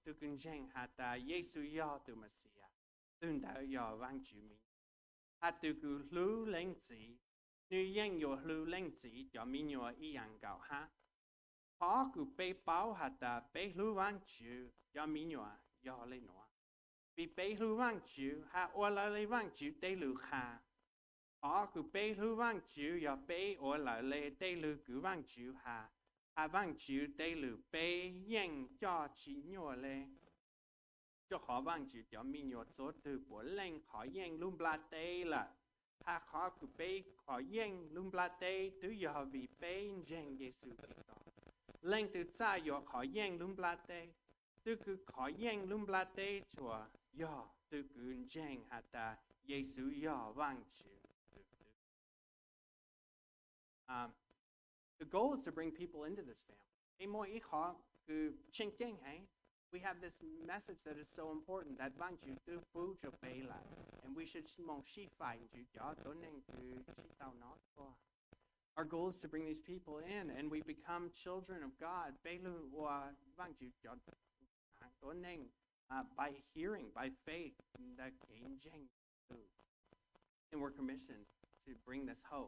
tus kws ntseeg has tas Yexus yog tus Mexiyas, tug ntawd yog Vaajtswv me nyuam. Has tus kws hlub leej txiv, nwg yeej yuav hlub leej txiv cov me nyuam ib yaam nkaus hab. Qhov kws peb paub has tas peb hlub Vaajtswv cov me nyuam yog le nuav, vim peb hlub Vaajtswv has ua lawv le Vaajtswv tej lug qha. Qhov kws peb hlub Vaajtswv yog peb ua lawv le tej lug kws Vaajtswv has, has Vaajtswv tej lug peb yeej coj tsi nyuaj le. Rua qhov Vaajtswv cov me nyuam txhua tug puav leej khov yeej lub nplaj teb lawm, has qhov kws peb khov yeej lub nplaj teb tub yog vim peb ntseeg Yexus Khetos. Leej twg txhaj yuav khov yeej lub nplaj teb? Tug kws khov yeej lub nplaj teb tsuas yog tug kws ntseeg has tas Yexus yog Vaajtswv. Um, the goal is to bring people into this family. Peb muaj ib qhov kws tseem ceeb heev. We have this message that is so important that Vaajtswv tub pub rua peb lawm, and we should moog sib fais ntsws cov tuab neeg kws tsi tau nov tuaj. Our goal is to bring these people in, and we become children of God. Peb lug ua Vaajtswv cov tuab neeg, uh, by hearing, by faith, ntawm kev ntseeg. And we're commissioned to bring this hope.